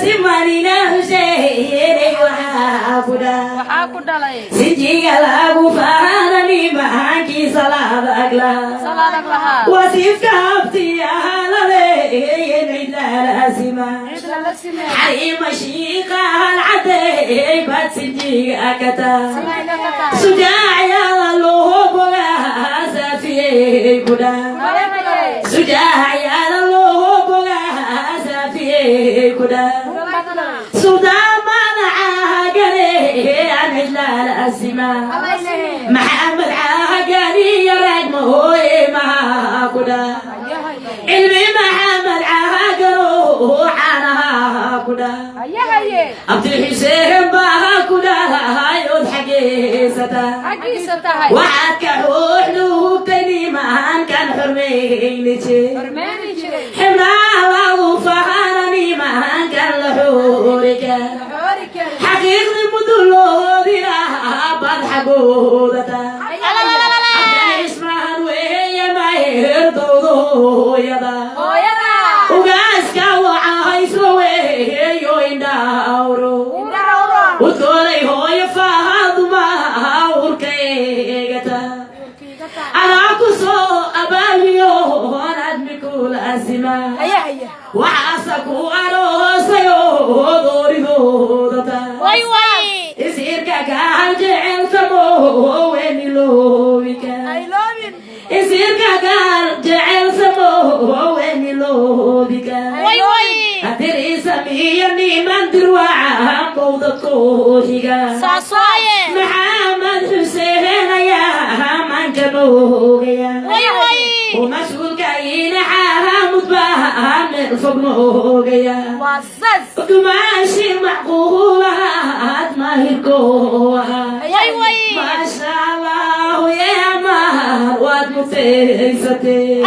Simanina Xuseenay waxaa ku dha Waxaa ku dhalay Sinjiga lagu faanani mahankiisa laadagla Salaadag lahaa. Wasiifka habtiyahalaleeyen cidlaalaasima Cid lala simee. Xariima shiiqaal cadey baad sinjiga kata Sinjiga ka tahay. Sujaacyada loo bogaa saafiyey kudha. Maye. Sujaacyada loo bogaa saafiyey kudha. Badana. Suldaamada caagale aan cidlaalaasima. Alaylehe. Maxamed caagaliya rag mahooye maha kudha. Haye haye. Cilmi Maxamed caagalo caanaha kudha. Haye haye. Abdi Xuseen baa ku dhahayood xageysata. Xaggiisa tahay. Waxaad ka xuuxnuugtay nimankan xurmayni jir. Hormeeni jiray. Xibnaa lagu fahana nimankan la xuurika. Xoori kari. Xaqiiqdi muduloodina baad xagoodata. Ismaan weeye maheerdowda hooyada. Hooyada. Ugaaska wacahayslo weeyo indhaawro. Indhaha u roon. Udgoolay hooyo Faaduma urkaygata. Urkiiga tahay. Anaa ku soo abaabiyo admi kulaasima. Haye haye. Waxaase ku aroosayo dooridoodata. Way way. Isiirka gaal jeceltamo weniloobika. I love it. Isiirka gaal jecelsamo weniloobika. Way way. Hadirisa miyo niman dirwaca bowdadkooxiga. Saas waaye. Maxamed Xuseen ayaa manka noogaya. Way way. Mas-uulka inaxaamud baa meel fog noogaya. Waa sas. Dumaashi macquulahaad maahirkooha. Way way. Maasha Allahu yeemaan waad mutaysatee.